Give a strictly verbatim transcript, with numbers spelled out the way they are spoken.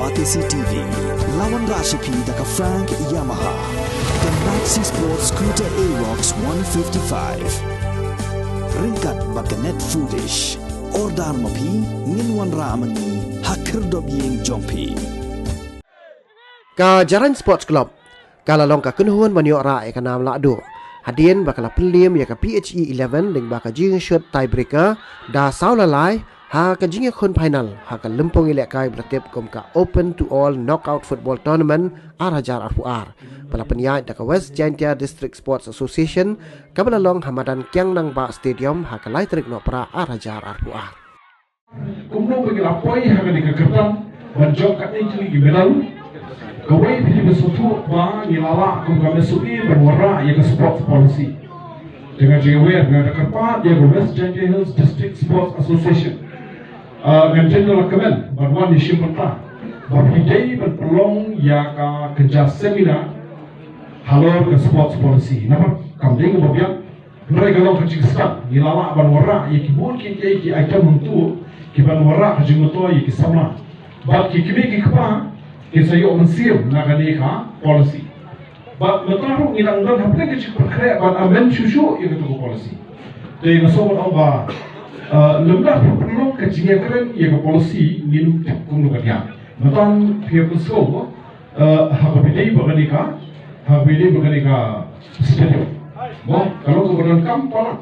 Batesi T V, la wanrah sha phi da ka Frank Yamaha, ka Maxi Sport Scooter Aerox one fifty-five. Ryngkat bad ka Net Foodish. Order ma phi, ngin wanrah ma ngi ha khyrdop ïing jong phi. Ka Jarain Sports Club ka la long ka kynhun ban ïoh rah ïa ka nam lah duh, hadien ba ka la pynliem ïa ka P H E eleven lyngba ka jingshut tiebreaker da saw la lai ha ka jingïakhun final ha ka lympung ïalehkai ba la tip kum ka Open to All Knockout Football Tournament ar hajar arphew ar, ba la pynïaid da ka West Jaintia District Sports Association, kaba la long ha madan Kiang Nangbah Stadium ha ka lai tarik Nohprah ar hajar arphew ar. Kumno ba ngi la poi ha kane ka kyrdan ban jop katne tylli ki medal? Kawei, phi dei ban sngewthuh ba ngi la lah kum ka MSOA ban wanrah ïa ka sports policy. Te nga jingwer, nga da kyrpad ïa ka West Jaintia Hills District Sports Association. Ah, ngan jin da la kmen ban wan ïa shim bynta ba phi dei ban pynlong ïa ka kynja seminar halor ka sports policy. Namar kam dei kaba biang. Hynrei ka long ka jingstad, ngi la lah ban wanrah ïa ki bun ki, ki, ki item hangto, ki ban wanrah ka jingmyntoi ïa ki samla. Bad ki kmie ki kpa kin sa ïoh mynsiem na kane ka policy. Bad mynta ruh ngi dang don hapdeng ka jingpynkhreh ban amend shuh shuh ïa kata ka policy. Te nga sngew ban ong ba, eh, lymda pynlong ka jingïakren ïa ka policy, ngim tip kumno ka diang. Mynta phi ïa pynsngew, eh, ha kaba ïadei bad kane ka, ha kaba ïadei bad kane ka stadium. Mo, ka long kaba donkam palat.